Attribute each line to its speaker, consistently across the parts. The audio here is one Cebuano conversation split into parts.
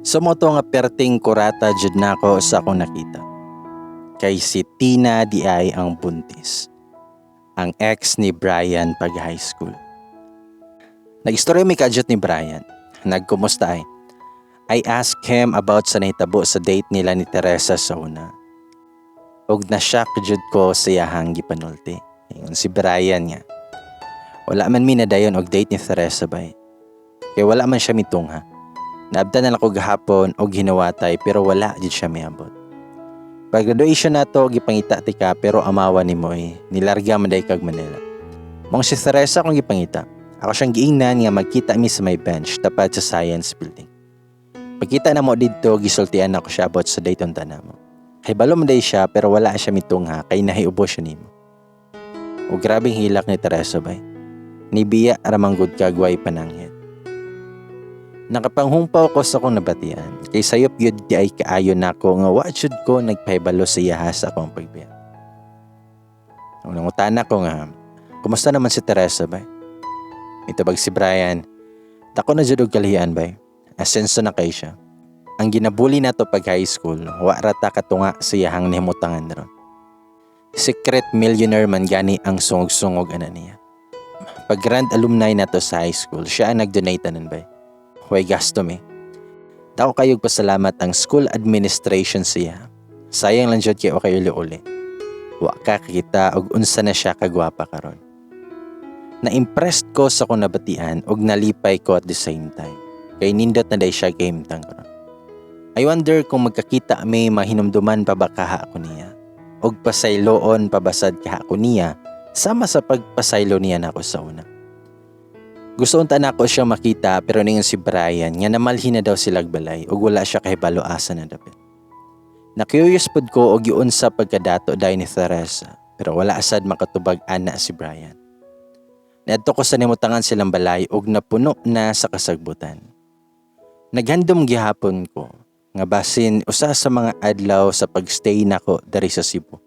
Speaker 1: So mao to nga perting kurata jud nako sa akong nakita. Kay si Tina diay ang buntis. Ang ex ni Brian pag high school. Nag-istorya mi kadyot ni Brian. Nagkumusta ay. I asked him about sa nahitabo sa date nila ni Teresa sa una. Og na-shock jud ko sa iyahang gipanulti. Ingon si Brian nga, "Wala man mi nadayon og date ni Teresa, bay. Kay wala man siya mitungha. Naabtan na lang ko gahapon og hinuwatay pero wala jud siya miabot. Pag graduation nato, gipangita tika pero amawa nimo eh. Nilarga man day kag Manila. Maong si Teresa akong gipangita. Ako siyang giingnan nga magkita mi sa may bench tapat sa science building. Pagkita namo didto, gisultian nako siya about sa date unta namo. Kahibalo man day siya pero wala siya mitungha kay nahiubo siya nimo. O grabeng hilak ni Teresa, bay. Nibiya ra man gud kag way pananghid." Nakapanghumpaw ko sa akong nabatian kay sayop gyud di ay kaayo nako nga wa jud ko nagpahibalo sa iyaha sa akong pagbiya. Ang nangutana ko nga, "Kumusta naman si Teresa, bay?" Mitubag si Brian, "Dako na jud og kalihian, bay. Asenso na kay siya. Ang ginabuli nato pag high school, wa ra ta katunga sa iyahang nahimutangan ron. Secret millionaire man gani ang sungog-sungog ana niya. Pag grand alumni nato sa high school, siya ang nag-donate anan, bay. Way gasto mi. Dako kayog pasalamat ang school administration siya. Sayang lang jud kay wa kay uli-uli. Wa ka kakita og unsa na siya kagwapa karon." Na-impressed ko sa akong nabatian og nalipay ko at the same time. Kay nindot na day siya game tang karon. I wonder kung magkakita mi, mahinumduman pa ba kaha ako niya? Og pasayloon pa basad kaha ako niya sama sa pagpasaylo niya nako sa una. Gusto unta nako siya makita pero ningon si Brian nga namalhin na daw sila balay ug wala siya kahibalo asa na dapit. Na-curious pud ko og giunsa pagkadato dai ni Teresa pero wala sad makatubag ana si Brian. Niadto ko sa nimutangan silang balay ug napuno na sa kasagbutan. Naghandom gihapon ko nga basin usa sa mga adlaw sa pagstay nako diri sa Cebu,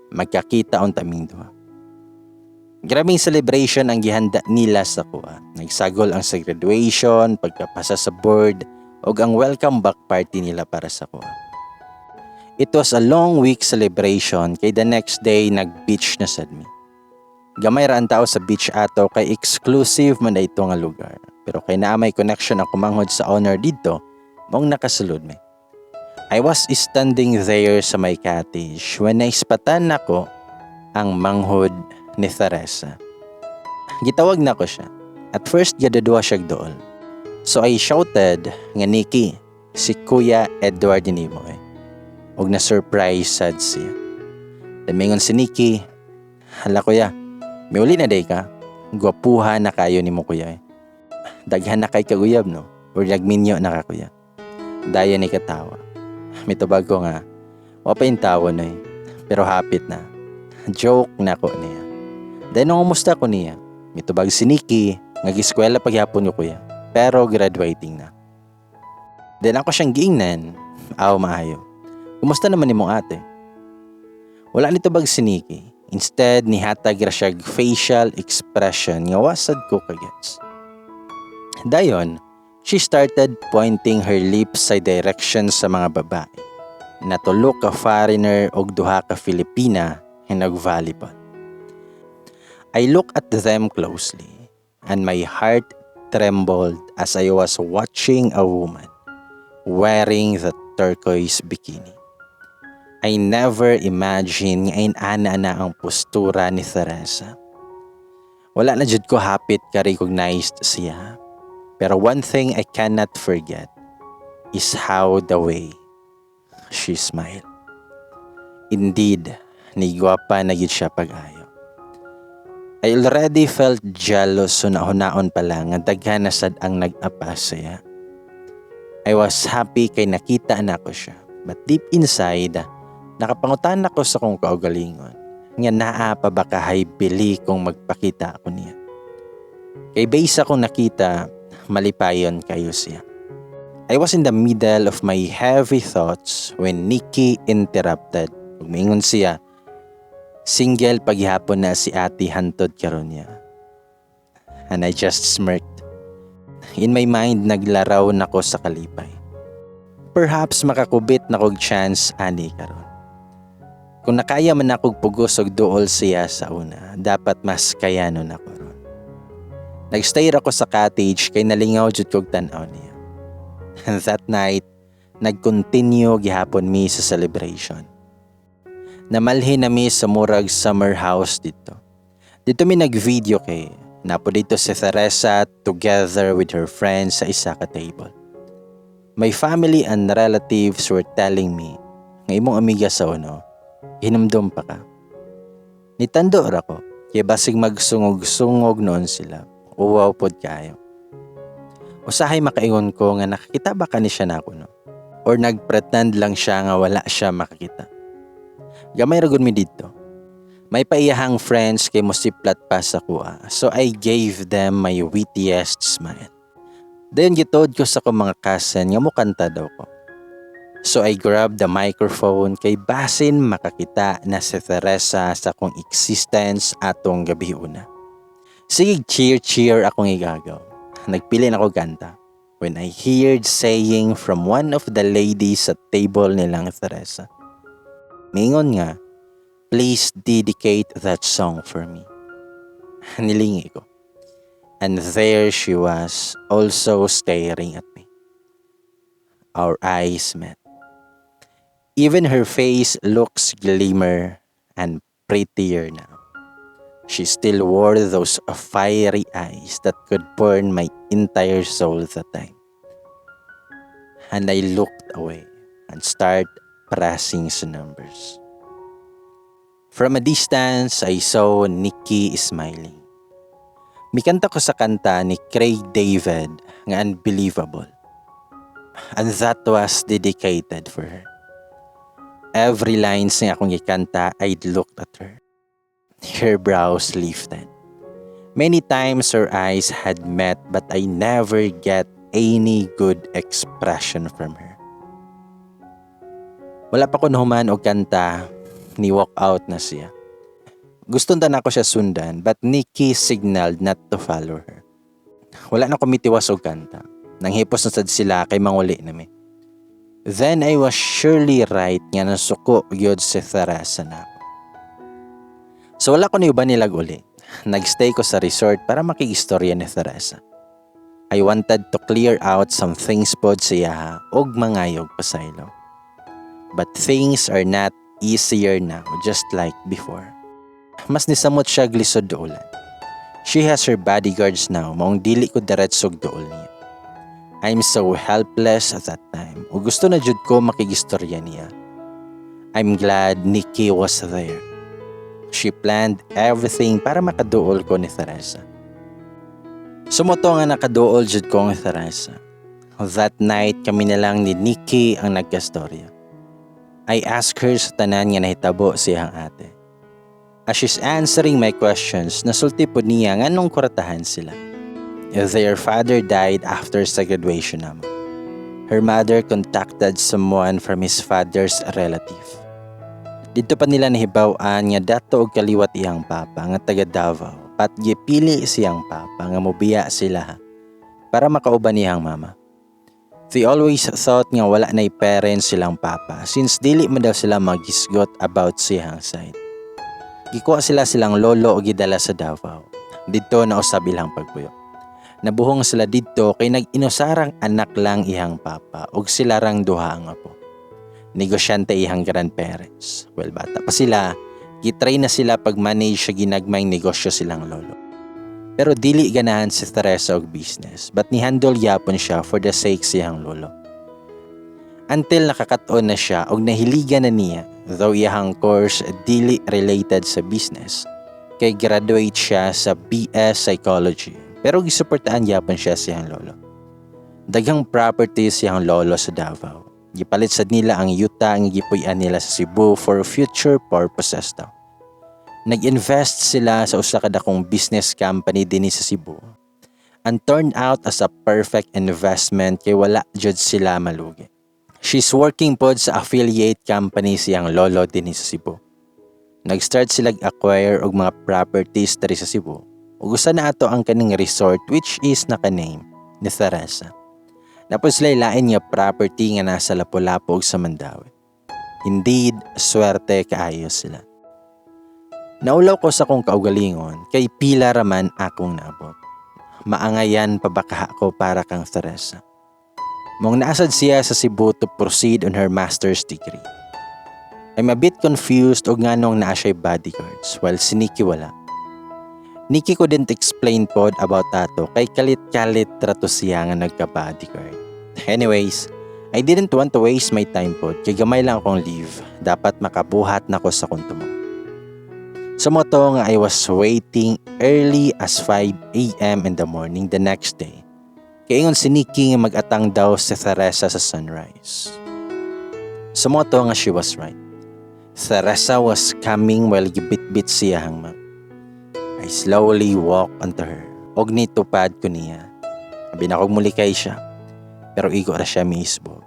Speaker 1: magkakita unta ming duha. Grabing celebration ang gihanda nila sa kuha. Nagsagol ang sa graduation, pagkapasa sa board, ug ang welcome back party nila para sa kuha. It was a long week celebration kay the next day nag-beach na sad mi. Gamay ra ang tao sa beach ato kay exclusive man ito nga lugar. Pero kay naa may connection ang kumanghod sa owner didto, maong nakasulod mi. I was standing there sa my cottage when naispatan nako ang manghod ni Teresa. Gitawag nako siya. At first, gadadwa siya dool. So I shouted nga, "Nikki, si Kuya Edward nimo eh." Og na surprise sad siya. Then mingon si Nikki, "Hala kuya, miuli na day ka. Gwapuha na kayo nimo, kuya eh. Daghan na kay kaguyab, no? Or nagminyo na ka, kuya." Dayon ni katawa. Mitubag ko nga, "Wa pa intawo na eh. Pero hapit na." Joke nako niya. Then nung kumusta ko niya, mitubag si Nikki, nga eskwela paghapon ko, kuya. Pero graduating na. Then ako siyang giingnan, "Aw, maayo. Kumusta naman nimong ate?" Wala nitubag si Nikki. Instead, nihatag ra siya facial expression nga wa sad ko kagets. Dayon, she started pointing her lips sa direction sa mga babae. Natulo ka foreigner og duha ka Filipina nga nag-volleyball. I looked at them closely and my heart trembled as I was watching a woman wearing the turquoise bikini. I never imagined nga inana na ang postura ni Teresa. Wala na jud ko hapit ka-recognized siya. Pero one thing I cannot forget is how the way she smiled. Indeed, nigwapa na gid siya pag-ayo. I already felt jealous so nahunaon pa lang nga daghan na sad ang nag-apas siya. I was happy kay nakita na ko siya. But deep inside, nakapangutan ako sa kong kaugalingon nga naa pa ba kahay bili kung magpakita ako niya. Kay base akong nakita, malipayon kayo siya. I was in the middle of my heavy thoughts when Nikki interrupted. Ug miingon siya, "Single paghihapon na si ate hantod karon niya." And I just smirked. In my mind, naglaraw nako sa kalipay. Perhaps makakubit na kog chance ani karon. Kung nakaya man akog pugos og duol siya sa una, dapat mas kayanon ako ron. Nagstay ra ko sa cottage kay nalingaw jud kog tan-aw niya. And that night, nag-continue gihapon mi sa celebration. Namalhin na mi sa murag summer house dito. Dito mi nag-video kay naa pod didto si Teresa together with her friends sa isa ka table. My family and relatives were telling me nga imong amiga sa uno, hinumdum pa ka. Nitando ra ko, kay basig magsungog-sungog noon sila. Uwaw pod kayo. Usahay makaingon ko nga nakakita ba kani siya nako, no? Or nagpretend lang siya nga wala siya makakita. Gamay ra gud mi didto. May paiyahang friends kay mosiplat pa sa kuha. So I gave them my wittiest smile. Dayon gituod ko sa akong mga cousin nga mukanta daw ko. So I grabbed the microphone kay basin makakita na si Teresa sa akong existence atong gabi una. Sige, cheer cheer akong igagaw. Nagpili na ko kanta when I heard saying from one of the ladies sa table nilang Teresa. Mingon nga, "Please dedicate that song for me." Nilingi ko. And there she was, also staring at me. Our eyes met. Even her face looks glimmer and prettier now. She still wore those fiery eyes that could burn my entire soul that time. And I looked away and start pressing some numbers. From a distance, I saw Nikki smiling. Mikanta ko sa kanta ni Craig David nga "Unbelievable." And that was dedicated for her. Every lines nga akong gikanta, I'd looked at her. Her brows lifted. Many times her eyes had met, but I never get any good expression from her. Wala pa ko nahuman og kanta, ni walk out na siya. Gusto na ako siya sundan, but Nikki signaled not to follow her. Wala na ko mitiwas og kanta. Nanghipos na sad sila kay manguli na mi. Then I was surely right nga nasuko gyud si Teresa na ako. So wala ko ni uban nilag uli. Nagstay ko sa resort para makigistorya ni Teresa. I wanted to clear out some things pod siya og mangayog pasaylo. But things are not easier now, just like before. Mas nisamot siya glisod duolan. She has her bodyguards now, maong dili ko diretsog duol niya. I'm so helpless at that time. O gusto na jud ko makigistorya niya. I'm glad Nikki was there. She planned everything para makaduol ko ni Teresa. Sumuto nga nakaduol jud ko ni Teresa. That night, kami na lang ni Nikki ang nagkastorya. I asked her sa tanan nga nahitabo siyang ate. As she's answering my questions, nasulti po niya nga nung kuratahan sila. Their father died after sa graduation naman. Her mother contacted someone from his father's relative. Dito pa nila nahibaw-an nga dato og kaliwat iyang papa nga taga Davao. Pat gipili siyang papa nga mobiya sila para makauban niyang mama. They always thought nga wala na'y parents silang papa since dili man daw sila magisgot about siyang side. Gikuha sila silang lolo o gidala sa Davao. Dito na usab ilang pagpuyo. Nabuhong sila didto kay nag-inusarang anak lang ihang papa ug sila rang duha ang apo. Negosyante ihang grandparents. Well, bata pa sila, gitry na sila pag-manage sa ginagmayng negosyo silang lolo. Pero dili ganahan si Teresa og business, but nihandle gyapon siya for the sake siyang lolo. Until nakakat-on na siya og nahiligan na niya, though iyahang course dili related sa business. Kay graduate siya sa BS Psychology, pero gisuportaan gyapon siya siyang lolo. Daghang properties siyang lolo sa Davao. Gipalit sad nila ang yuta ang gipuy-an nila sa Cebu for future purposes daw. Nag-invest sila sa usa ka dakong business company dinhi sa Cebu. And turned out as a perfect investment kay wala jud sila malugi. She's working pod sa affiliate company siyang lolo dinhi sa Cebu. Nag-start sila acquire og mga properties diri sa Cebu. Ug usa na ato ang kaning resort, which is naka-name ni Teresa. Naa pod sila lain nga property nga nasa Lapu-Lapu ug sa Mandaue. Indeed, swerte kaayo sila. Naulaw ko sa akong kaugalingon kay pila raman akong naabot. Maangayan pa ba kaha ko para kang Teresa? Mong naa sad siya sa Cebu to proceed on her master's degree. I'm a bit confused og nganong naa siya'y bodyguards while si Nikki wala. Nikki couldn't explain pod about ato kay kalit-kalit ra to siya nga nagka-bodyguard. Anyways, I didn't want to waste my time pod kay gamay lang akong leave. Dapat makabuhat na ko sa akong tumong. So mao to nga I was waiting early as 5 a.m. in the morning the next day. Kay ingon si Nikki nga mag-atang daw si Teresa sa sunrise. So mao to nga she was right. Teresa was coming while gibitbit siya hang map. I slowly walked onto her. Og nitupad ko niya. Abi na kog mulikay siya. Pero igo ra siya miisbog.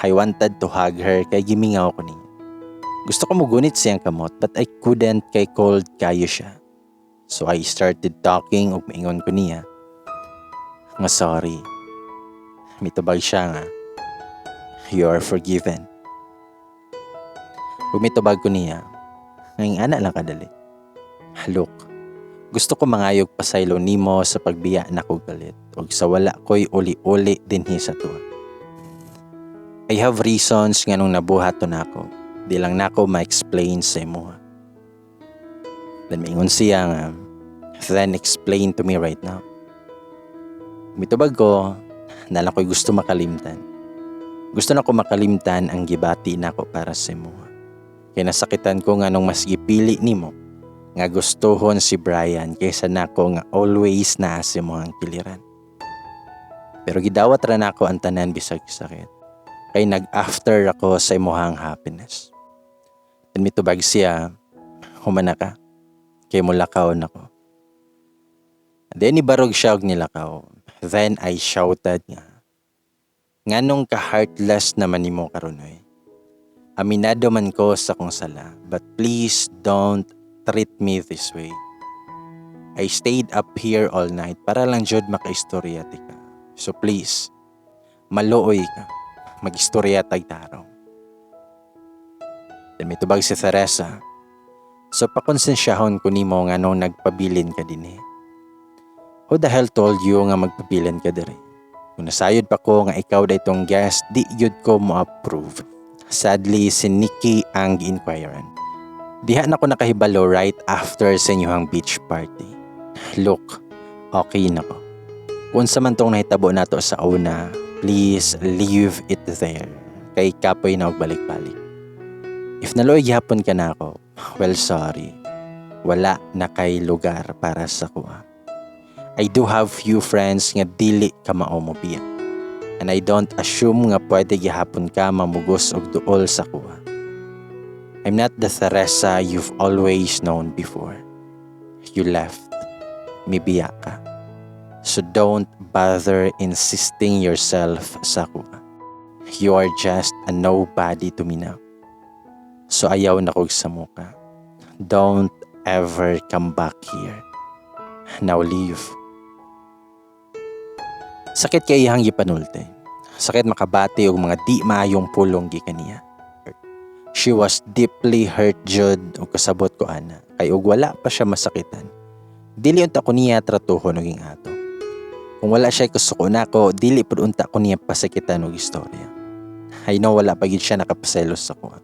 Speaker 1: I wanted to hug her kay gimingaw ko niya. Gusto ko mugunit siyang kamot, but I couldn't kay cold kayo siya. So I started talking ug maingon ko niya nga sorry. Mitubag siya nga, "You are forgiven." Ug mitubag ko niya nga ana lang kadali. "Look, gusto ko mangayog pasaylo nimo sa pagbiya nako kalit ug sa wala ko'y uli-uli dinhi sa tuwa. I have reasons nga nung nabuhat to nako. Di lang nako ma-explain sa imuha." Then maingon siya nga, "Then explain to me right now." Mitubag ko, naa lang ko'y gusto makalimtan. Gusto na ko makalimtan ang gibati nako para sa imuha. Kay nasakitan ko nga nung mas gipili nimo nga gustuhon si Brian kaysa nako nga always naa sa imong kiliran. Pero gidawat ra nako ang tanan bisag sakit. Kay nag-after ako sa imuhang happiness." Then mitubag siya, "Humana ka. Kay mulakaw na ko." Then ibarog siya og nilakaw. Then I shouted nga, "Nganong ka-heartless naman nimo karon oy? Aminado man ko sa kong sala, but please don't treat me this way. I stayed up here all night para lang jud makaistorya tika. So please, maluoy ka. Mag-istorya tag tarong." Then mitubag si Teresa, "So pakonsensyahon ko nimo nga nung nagpabilin ka dinhi. Who the hell told you nga magpabilin ka diri? Kung nasayod pa ko nga ikaw da itong guest, di yun ko mo approve." Sadly, si Nikki ang gi-inquirean. "Diha na ko nakahibalo right after sa inyong beach party. Look, okay na ko. Kung sa man tong nahitabo nato sa una, please leave it there. Kay kapoy na og balik-balik. If naluoy gihapon ka na ako, well, sorry. Wala na kay lugar para sa kuha. I do have few friends nga dili ka mao mo biya. And I don't assume nga pwede gihapon ka mamugos og duol sa kuha. I'm not the Teresa you've always known before. You left. Mibiya ka. So don't bother insisting yourself sa kuha. You are just a nobody to me now. So ayaw na kog sa muka. Don't ever come back here. Now leave." Sakit kay iyang gipanulti. Sakit makabati og mga di maayong pulong gikan niya. She was deeply hurt jud ug kasabot ko ana. Kay og wala pa siya masakitan, dili unta ko niya tratuhon og ato. Kung wala siya kasuko nako, dili pud unta ko niya pasakitan og istorya. I know wala pa gid siya nakapaselos sa kuha.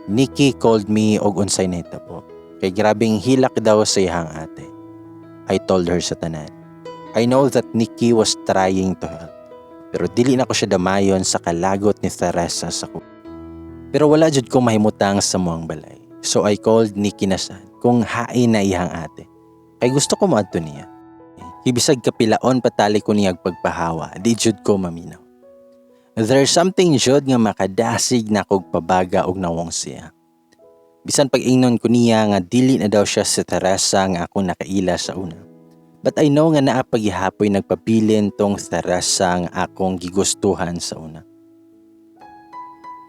Speaker 1: Nikki called me og unsay nahitabo. Kay grabing hilak daw sa iyang ate. I told her sa tanan. I know that Nikki was trying to help. Pero dili na ko siya damayon sa kalagot ni Teresa sa ko. Pero wala jud ko mahimutang sa muang balay. So I called Nikki na sad kung hain na iyang ate. Kay gusto ko moadto niya. Bisag kapilaon patali ko niya pagpahawa, di jud ko maminaw. There's something jud nga makadasig na kog pabaga og nawong siya. Bisan pag ingnon ko niya nga dili na daw siya si Teresa nga akong nakaila sa una. But I know nga naa pagihapoy nagpabilin tong Teresa nga akong gigustuhan sa una.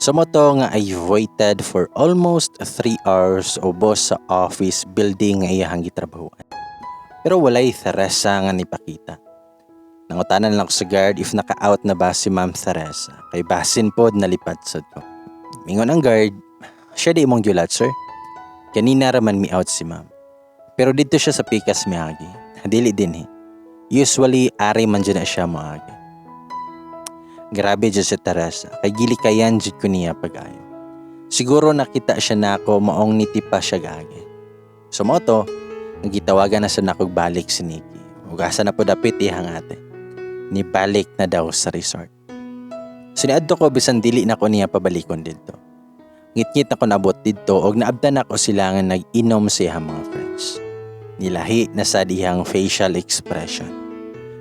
Speaker 1: So mao to nga I waited for almost 3 hours ubos sa office building nga iyahang gitrabahuan. Pero walay Teresa nga nipakita. Nangutana lang ako sa guard if naka-out na ba si Ma'am Teresa. Kay basin pod nalipad sad ko. Mingon ang guard, "Siya di imong gihulat, sir. Kanina raman mi out si ma'am. Pero didto siya sa pikas miagi. Dili dinhi. Usually, ari man dyan na siya moagi." Grabe dyan si Teresa. Kay gilikayan jud ko niya pag-ayo. Siguro nakita siya nako, maong nitipa siya gagi. So mao to, gitawagan na sa nakog balik si Nikki. Ug asa na po dapit iyang ate. Nibalik na daw sa resort. So niadto ko bisan dili na ko niya pabalikon didto. Ngitngit ako naabot didto og naabtan nako sila nga nag-inom sa iyang mga friends. Nilahi na sad iyang facial expression.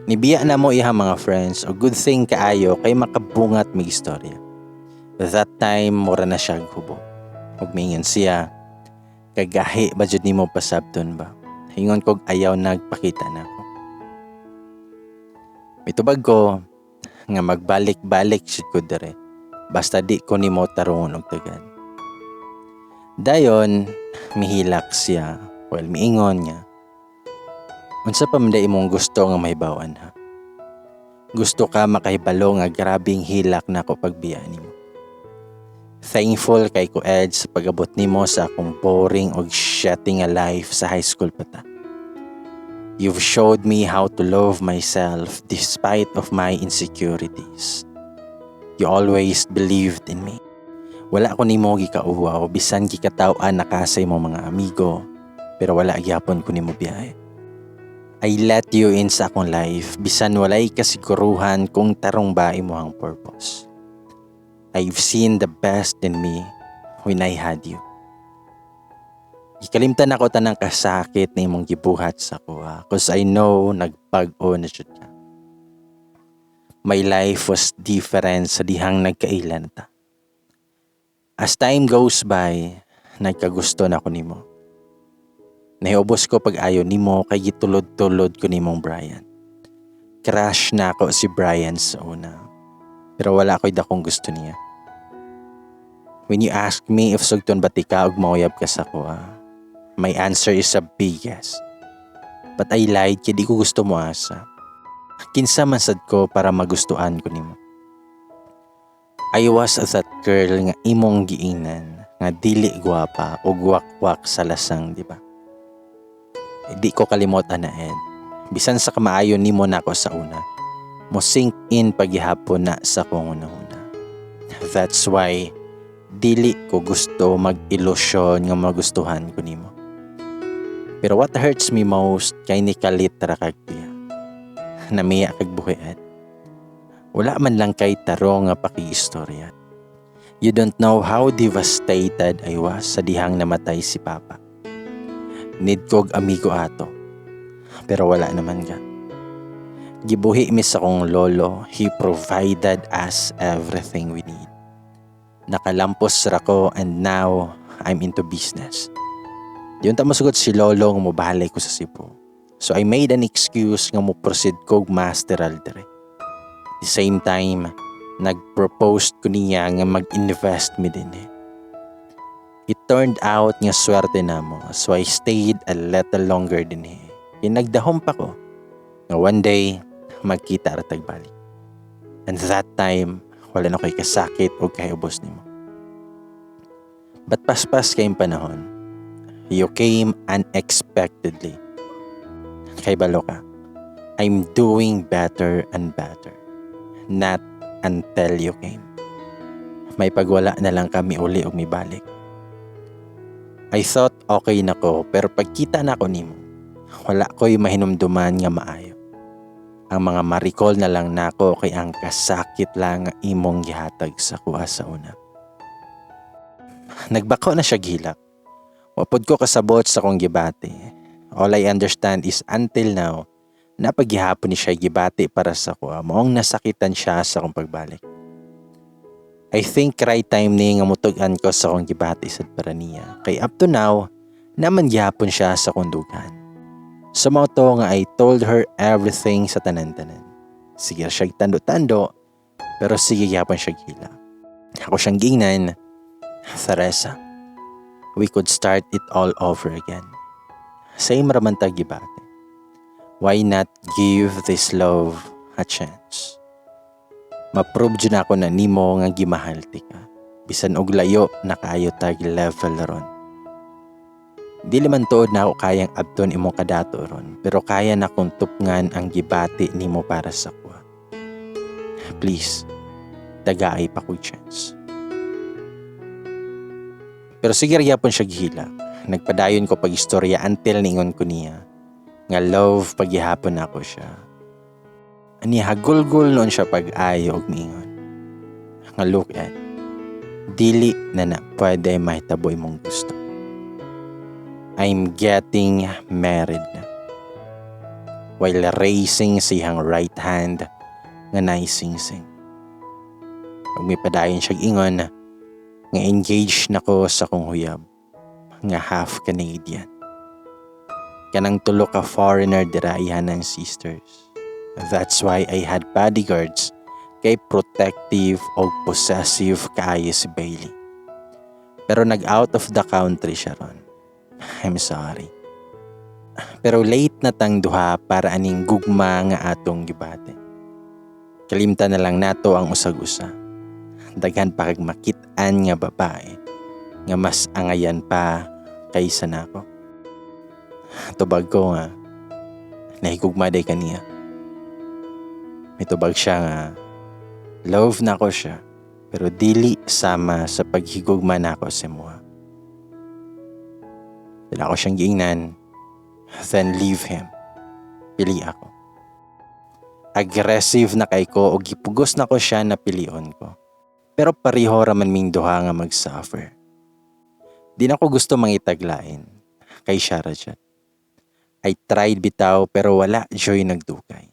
Speaker 1: Nibiya na mo iyang mga friends o good thing kaayo kay makabungat mig istorya. That time mura na siya hubo. Ug miingon siya, "Kagahi ba jud nimo pasabton ba?" Ingon kog ayaw nagpakita nako. Mitubag ko nga magbalik-balik jud ko dere basta di ko nimo tarungon og tagad. Dayon mihilak siya. Well, miingon niya, "Unsa pa man day imong gusto nga mahibaw-an, ha? Gusto ka makahibalo nga grabing hilak nako pagbiya nimo? Thankful kay ko, Ed, sa pag-abot nimo sa akong boring og shitty nga life sa high school pa ta. You've showed me how to love myself despite of my insecurities. You always believed in me. Wala ko nimo gikauwaw bisan gikataw-an na ka sa imong mga amigo, pero wala gyapon ko nimo biyahe. I let you in sa akong life bisan walay kasiguruhan kung tarong ba imong purpose. I've seen the best in me when I had you. Gikalimtan ako tanang kasakit na imong gibuhat sa akoa 'cause I know nagbag-o na jud ka. My life was different sa dihang nagkailan ta. As time goes by, nagkagusto na ko nimo. Nahiubos ko pag-ayo nimo kay gitulod-tulod ko nimong Brian. Crush na ako si Brian sa una. Pero wala ko'y dakong gusto niya. When you ask me if sugton ba tika og mauyab ka sa akoa, my answer is a big yes. But I lied kay di ko gusto mo asa. Kinsa man sad ko para magustuhan ko nimo? I was that girl nga imong giingnan nga dili gwapa o wakwak sa lasang, di ba? Di ko kalimot ana, Ed. Bisan sa kamaayo nimo nako sa una, mo sink in paghihapon na sa akong hunahuna. That's why dili ko gusto mag-ilusyon nga magustuhan ko nimo. Pero what hurts me most kay nikalit ra kag biya. Namiya kag buhi, Ed. Wala man lang kay tarong nga pakiistorya. You don't know how devastated I was sa dihang namatay si Papa. Need kog amigo ato. Pero wala naman ka. Gibuhi mi sa akong lolo, he provided us everything we need. Nakalampos ra ko and now I'm into business. Di unta mosugot si lolo nga mobalik ko sa Cebu. So I made an excuse nga mo proceed kog masteral dire. The same time, nag-propose ko niya nga mag-invest mi dinhi. It turned out nga swerte namo, so I stayed a little longer dinhi. Kay nagdahom pa ko nga one day magkita ra tag balik. And that time, wala na ko'y kasakit o kahiubos nimo. But paspas kayong panahon, you came unexpectedly. Kaybalo ka, I'm doing better and better. Not until you came. May pagwala na lang kami uli og mibalik. I thought okay na ko, pero pagkita na ko nimo, wala ko'y mahinumduman nga maayo. Ang mga ma-recall na lang nako kay ang kasakit lang nga imong gihatag sa kuha sa una. Nagbako na siya gilak. Wa pod ko kasabot sa akong gibati. All I understand is until now, napagihapon ni siya gibati para sa kuha. Maong nasakitan siya sa akong pagbalik. I think right time ni nga mutug-an ko sa akong gibati sad para niya. Kay up to now, naman gihapon siya sa akong dughan. Sa mao to nga I told her everything sa tanan-tanan. Sige siya tando-tando, pero sige gihapon siya gila. Ako siyang giingnan, "Teresa, we could start it all over again. Same raman ta gibati. Why not give this love a chance. Ma-prove jud nako na nimo nga gimahal tika. Bisan og layo na kaayo tag level ron. Dili man tuod na ako kayang abton imong kadato ron, pero kaya na kong tupngan ang gibati nimo para sa akoa. Please, tagaay pa ko'g chance. Pero sige ra gyapon siya gihilak. Nagpadayon ko pag-istorya until ningon ko niya nga love paghihapon nako siya. Ani hagulgol noon siya pag-ayo og niingon nga, "Look at, dili na na pwede mahitabo imong gusto. I'm getting married na," while raising sa iyang right hand nga naisingsing. Pag may padayon siya ingon nga engaged na ko sa kong huyab nga half Canadian. Kanang tulo ka foreigner dira iyan ng sisters. That's why I had bodyguards kay protective o possessive kaayo si Bailey. Pero nag out of the country siya ron. I'm sorry. Pero late na tang duha para aning gugma nga atong gibati. Kalimtan na lang nato ang usag-usa. Daghan pa kag makit-an nga babae nga mas angayan pa kaysa nako. Tubag ko nga, "Nahigugma day kaniya?" Mitubag siya nga, "Love nako siya, pero dili sama sa paghigugma nako sa imuha." Dili ako siyang giingnan, "Then leave him. Pili ako." Aggressive na kay ko o gipugos na ko siya na pilion ko. Pero pareho raman ming duha nga mag-suffer. Di na ko gusto mangitaglain kay siya ra jud. I tried bitaw, pero wala juy nagdugay.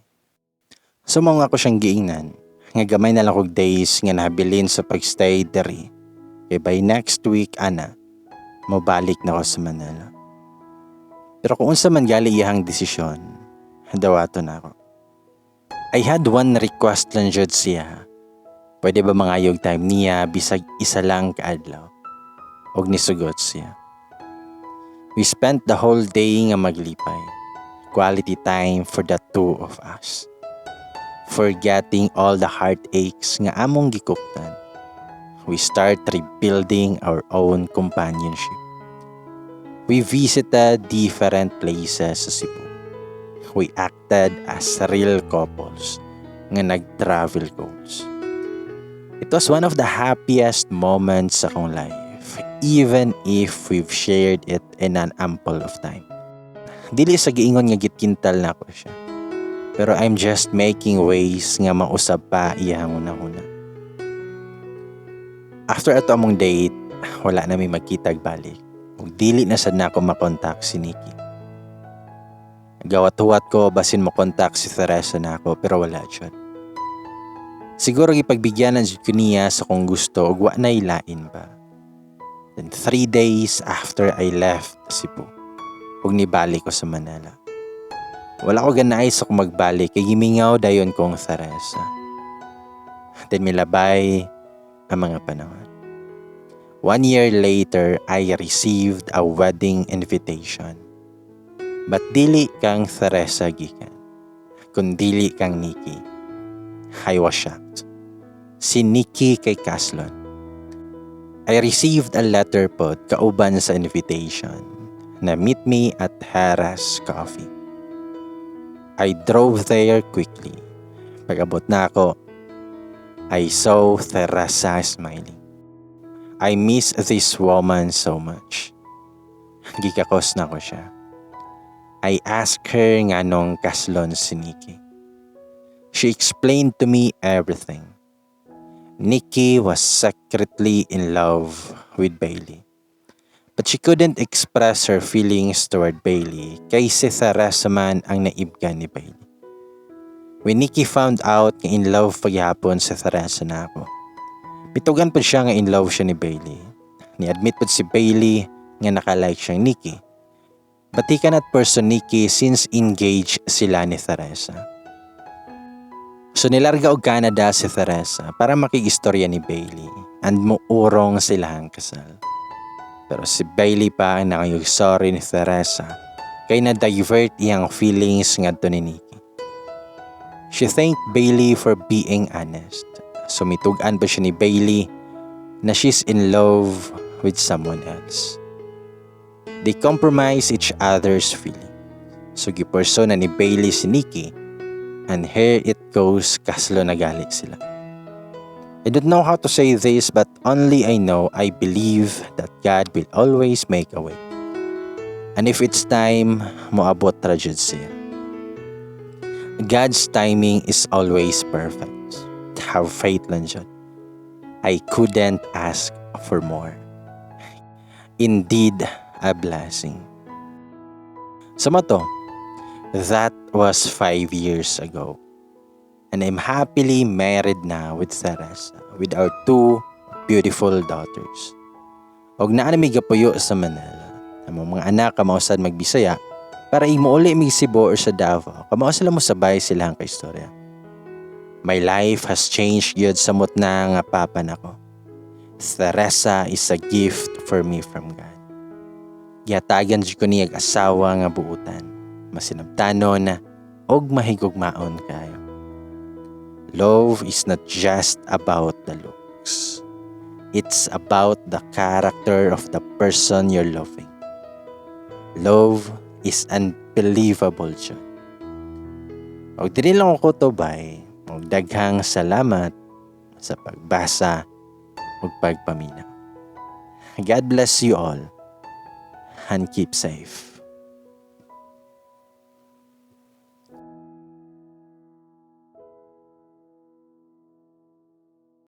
Speaker 1: So mao nga ako siyang giingnan nga gamay na lang kog days nga nahabilin sa pagstay diri. Kay by next week ana, mobalik na ko sa Manila. Pero kung unsa man gali iyang desisyon, dawaton nako. I had one request lang jud siya. Pwede ba mangayog time niya bisag isa lang kaadlaw? Og nisugot siya. We spent the whole day nga maglipay. Quality time for the two of us. Forgetting all the heartaches nga among gikuptan. We start rebuilding our own companionship. We visited different places sa Cebu. We acted as real couples nga nag-travel goals. It was one of the happiest moments sa akong life, even if we've shared it in an ample of time. Dili sa giingon nga gitkintal nako siya. Pero I'm just making ways nga mausab pa iyang hunahuna. After ato among date, wala na mi magkitag balik. Ug dili na sad nako makontak si Nikki. Gawat-huwat ko basin mo kontak si Teresa nako, pero wala jud. Siguro gipagbigyanan jud ko niya sa kung gusto ug wa na ilain ba. Then 3 days after I left Cebu, ug nibalik ko sa Manila. Wala ko ganaay sa kung magbalik kay gimingaw dayon kong Teresa. Then milabay ang mga panahon. One year later, I received a wedding invitation. But dili kang Teresa gikan, kundili kang Nikki. I was shocked. Si Nikki kay kaslon. I received a letter pod kauban sa invitation na meet me at Harris Coffee. I drove there quickly. Pag-abot na ako, I saw Teresa smiling. I miss this woman so much. Gikakos nako siya. I asked her nganong kaslon si Nikki. She explained to me everything. Nikki was secretly in love with Bailey. But she couldn't express her feelings toward Bailey kay si Teresa man ang naibgan ni Bailey. When Nikki found out nga in love paghapon si Teresa nako, mitugan pa siya nga in love siya ni Bailey. Ni-admit pod si Bailey nga nakalike siyang Nikki. But he cannot pursue Nikki since engaged sila ni Teresa. So nilarga og Canada si Teresa para makigistorya ni Bailey and muurong sila ang kasal. Pero si Bailey pa ang nangayog sorry ni Teresa kay na-divert iyang feelings ngadto ni Nikki. She thanked Bailey for being honest. So mitug-an pa siya ni Bailey na she's in love with someone else. They compromise each other's feeling. So gipursue na ni Bailey si Nikki and here it goes, kaslo na gali sila. I don't know how to say this, but only I know I believe that God will always make a way. And if it's time, moabot ra jud siya. God's timing is always perfect. Have faith lang jud. I couldn't ask for more. Indeed, a blessing. Sa mao to, that was 5 years ago. And I'm happily married now with Teresa, with our two beautiful daughters. Og naa na mi gapuyo sa Manila. Among mga anak kamao sad magbisaya para muuli mig Cebu or sa Davao. Kamao sila mo sabay silang kaistorya. My life has changed gyud samot na nga papa nako. Teresa is a gift for me from God. Gihatagan jud ko niya asawa nga buutan, masinabtanon og mahigugmaon kayo. Love is not just about the looks. It's about the character of the person you're loving. Love is unbelievable jud. Og diri lang ako to, bay. Og daghang salamat sa pagbasa ug pagpaminaw. God bless you all and keep safe.